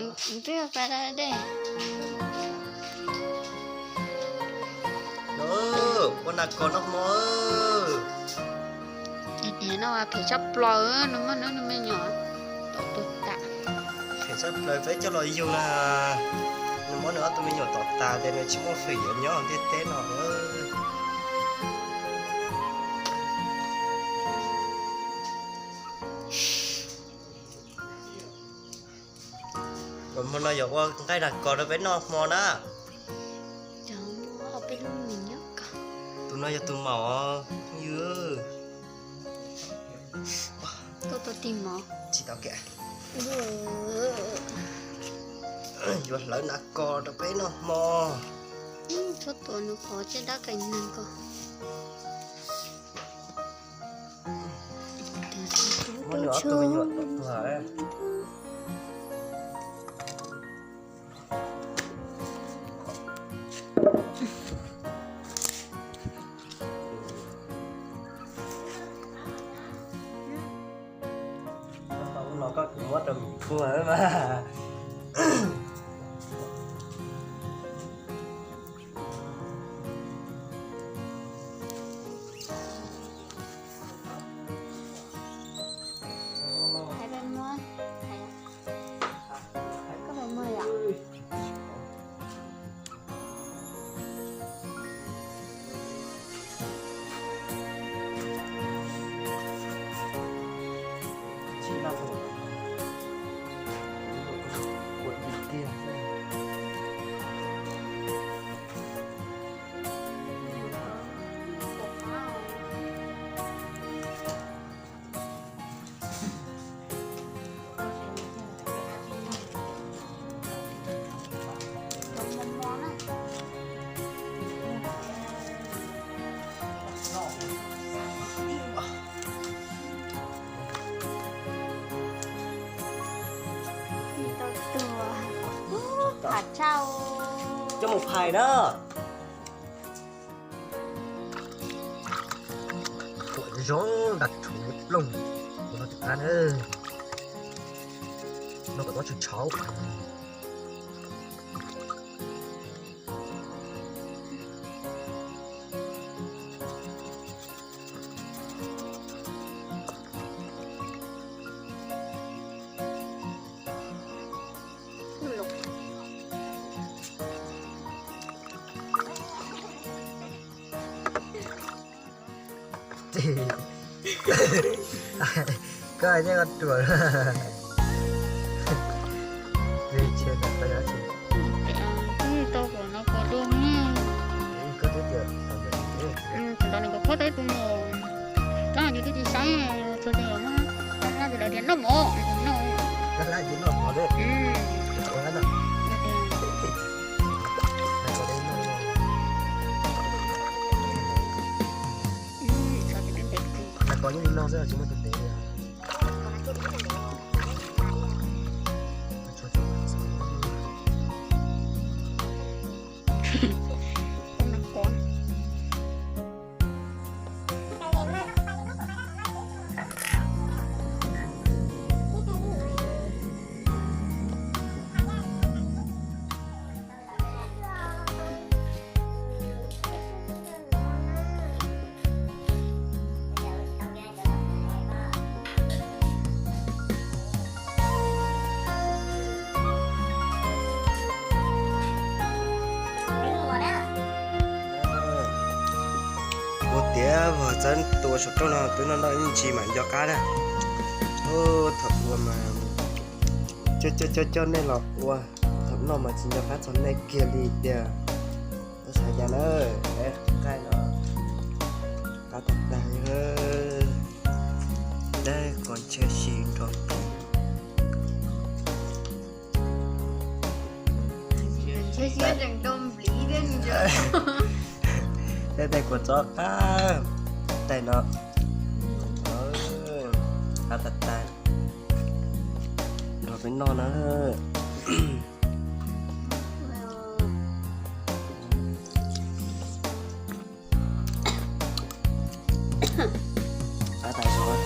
Twb pas dej. Ua nas kos noj hmo. Tiag no phem tshaj plaws, nws muab nws me nyuam tom tuag tas. Phem tshaj plaws peb coj los yug na, nws muab nws ob tug me nyuam tom tas tias nws tsis muaj fwm yuav nyob ntiaj teb no. Hmo no yog ua nqaij nas kos rau peb noj hmo na. Tus no yog tus maum os phooj ywg. Tsis tau kawm. Yuav hlawv nas kos rau peb noj hmo. Tshuab tua nws qhov caj dab qis neeg ko. Muab nws ob tug me nyuam tom tuag. Ub no koj kuv muab rau Mim puag mas. Coj mus phais na. Tuam zoo nrag rhuv plooj, no tim qab na, no kom txhob tshauv. Koj hais tias koj ruam. Tsis tau pom no pom dua. Koj twb tias thaum ntawd nws kom phob tau ib tug mus, koj yus twb tsis saib, tsuas tias muab koj hlab tus lawv tias noj mov, noj. Nas kos yeej li no xwb tsis muaj tus ntev li. Ua tiav vog txawb tua saum rooj no twb noj noj ib ntsis mam nco qab na. Thaum ua mas coj coj coj nej los ua, thaum noj mas tsis nco qab txog nej kiag li tiag. Xav cas na, nqaij no qab tag tag, dab qos ntshe si nrov plig. Tej tais kuv txov qab tais no, qab tag tag, nrog peb noj na. Qab tas zog.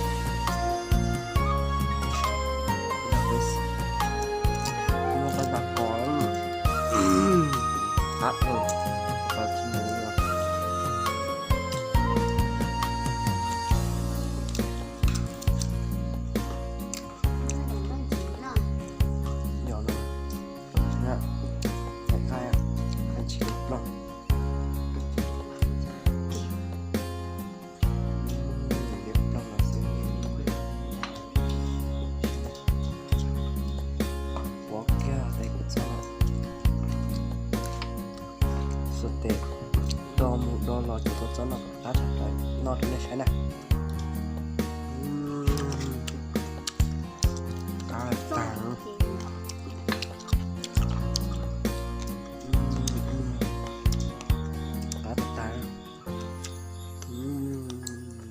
Tus txob no qab tshaj plaws, noj rau nej saib na. Qab tag. Qab tag.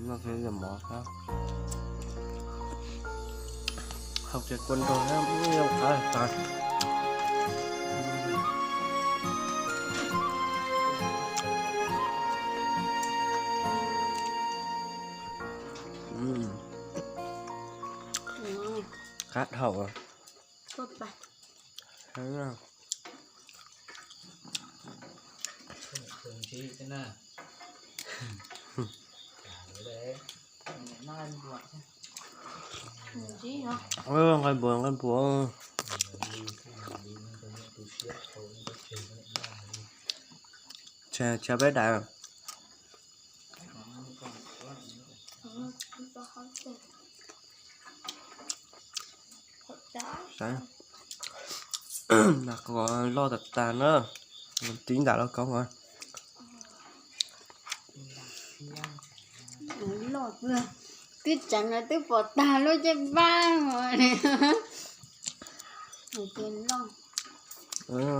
Noj mov, hau kiag kua nrog na, qab tag. Qab dhau. Nqaij npua, nqaij npua. Tseg, tseg peb daim. Saib, nas kos loj tas tas na, tib ntam lauj kaub os. Loj, twb tseev los twb pom tag lub caj npab os.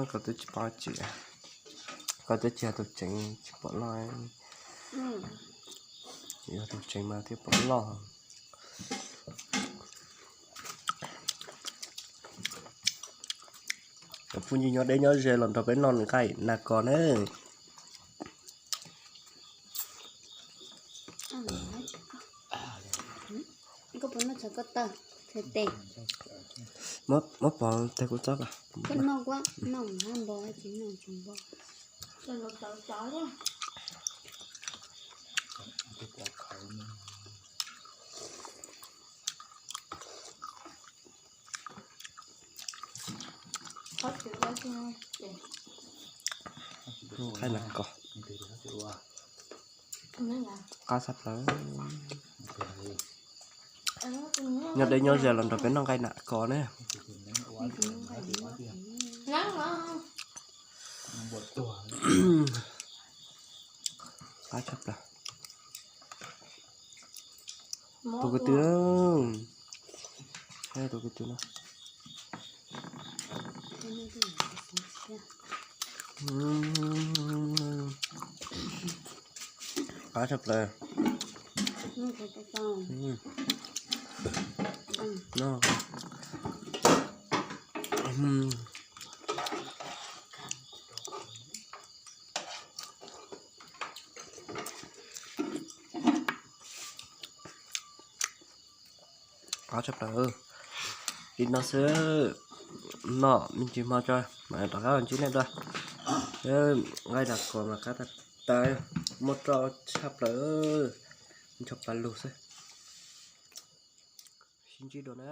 Koj twb tsis paub tsis, koj twb tsis yog tus tseev tsis pom loj, yog tus tseev mas thiaj pom loj. Cov phooj ywg nyob deb nyob ze los nrog peb noj nqaij nas kos na. Muab pov teg kuv txob. Nqaij nas kos qab tshaj plaws. Nyob deb nyob ze los nrog peb noj nqaij nas kos na. Qab tshaj plaws. Tus ko tw, tus ko tw no. Qab tshaj plaws. Qab tshaj plaws. Li no xwb, noj me ntsis hmo tso mam rov qab los ntsib nej dua. Nqaij nas kos mas qab tag tag, muaj roj tshaj plaws, ncho pa lug xwb. Sib ntsib dua na.